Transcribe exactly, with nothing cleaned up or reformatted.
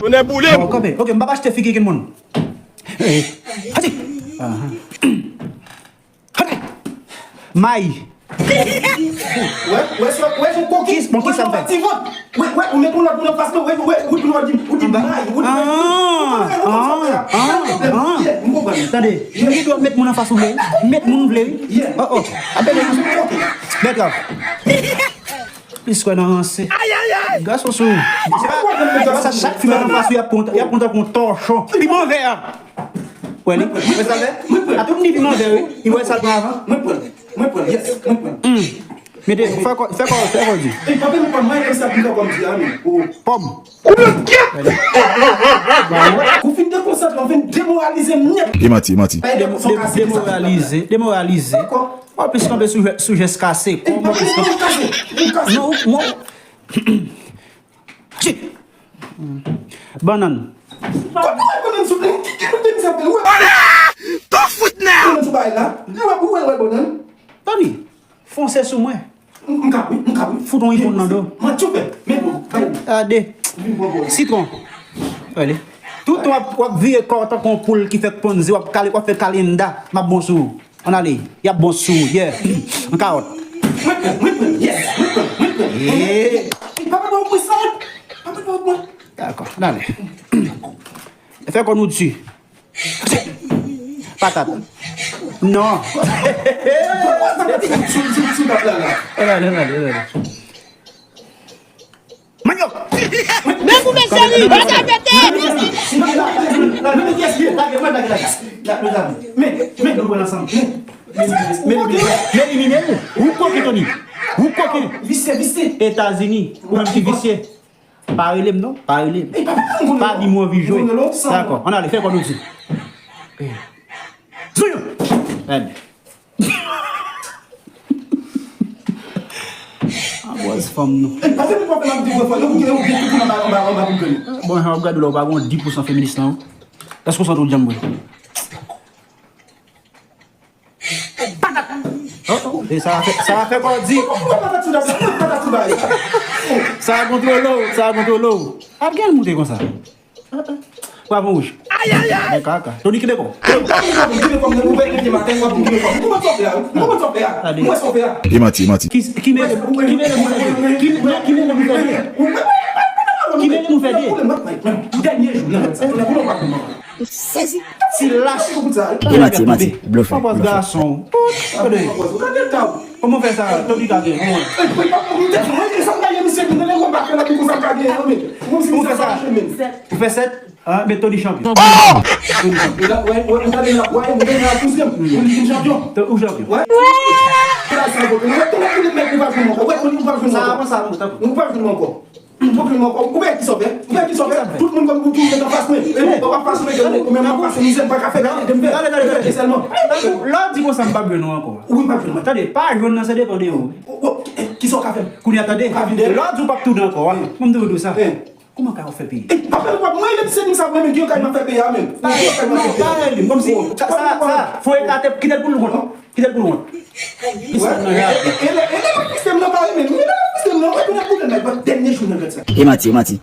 Tonnè boule m! Bon, kanpe. Ok, m p ap achte figi gen moun. Pati! May! Wè, wè, wè, wè, jan kokis, bon, kisa m fè? Wè, wè, ou met yon lòt moun anfas mwen, wè, wè, ou di, ou di may, ou di may. Tande, m gen dwa met moun anfas ou vle, met moun ou vle, wi. Oh, oh, apele m. Bèt la. Plis kwè nan ranse. Gason sou. Sa, chak fi met anfas ou, y ap kontan, y ap kontan kon tòchon. Piman vè. Wè li, wè sa l fè? A tout ni piman vè, wi. Li wè sa l pran avan. Mwen pran, mwen pran, yes, mwen pran. Mete, fè kò, fè kò, fè kò di. Ey, papa, mwen pran, mwen, sa pou fè kòm di, amen. Pòm. Ou fin dekonsantre, ou fin demoralize m nèt. E manti, e manti. Demoralize, demoralize. Mwen plis kanpe sou jès kase. Kòman plis kanpe? Non, mwen. Shit! Bannann. Kote w wè bannann sou ki ki nou te mizè pil wè? Ton fout nan! Bannann sou bagay la. Li wè pou wè wè bannann. Tony, fonse sou mwen. M ka wi, m ka wi. Fout on ipon nan do. Mwen tchoupe. Men bon, bay. Gade. Vin bon bon. Sitwon. Gade. Tout w ap w ap vire kò w tankou on poul ki fèk ponze, w ap kale w ap fè kalinda. M ap bon sou ou. Ann ale, y ap bon sou ou, yeah. An kawòt. Mwen pran, mwen pran, yes, mwen pran, mwen pran. Papa pa w pran sa. Papa pa w pran. Dakò, ann ale. Fè kò nou di. Patat. Non. Ann ale, ann ale, ann ale. Mannyòk! Men pou mesye wi, bagay pete! Men elimine l. Ou koke, Tony. Ou koke. Etazini. Ou menm ki visye. Pa rele m non. Pa rele m. Pa di m ou anvi jwe. Dakò. Ann ale, fè kò nou di. Zouyo! Ebyen. A bwaz fanm nou. Bon, jan w ap gade w la, ou pa gen dis pousan feminis nan ou. Èske w santi w djanm vre? Oh, oh, e sa a fè, sa a fè kò di. Sa a kontwole w, sa a kontwole w. Ap gen moute konsa. Pwav wouj. Ay, ay, ay. Men kaka. Tony, kenbe kò w. Kenbe kò m nan, ou fè leve maten, w ap vin kenbe kò m. Ou konprann sa w fè a, wi. Ou konprann sa w fè a. Gade. Ou wè sa w fè a. E manti, e manti. Ki, ki mele, ki mele nou fè de? Ki, non, ki mele nou fè de? Ki mele nou fè de? Dènye jou nan sa. Ou pa konprann. Sezi. Ti lach. E manti, e manti. Blofè, blofè. Gason. Gade. Kòman w fè sa? Tony ka gen. Kòman w fè sa? Ou fè sèt? Ah, men Tony chanpyon. Tony chanpyon. Ou chanpyon. Sa, sa, sa. Ou pa jwenn mwen ankò. Ou pa jwenn mwen ankò. Ou pa jwenn mwen ankò. Ou pa jwenn mwen ankò. Tout moun kòm ou toujou met anfas mwen. E bon, w ap pase mwen, ou menm w ap pase mizè, m pa ka fè gade, m fè. Gade, gade, gade. Sèlman. Lè w di konsa, m p ap jwenn ou ankò. Ou pa jwenn mwen. Tande, pa jwenn nan, se depann de ou. Kisa w ka fè? Kounye a, tande. Lè w di w p ap tounen ankò, a. Mwen, m toujou di w sa. Kòman ka w fè peyi? E, pa fè l wap, mwen, se moun sa mwen menm ki yo kay nan fè peyi a menm. Pa rele m, non, pa rele m. Kòmsi, sa, sa, sa, fò ekate, kite l pou l wont. Kite l pou l wont. Pis nan jan. E, e, e, e, e, lè m ap fise m nan pa renmen m. Lè m ap fise m nan, wè, tounen pou l nan, dènye jou nan gad sa. E manti, e manti.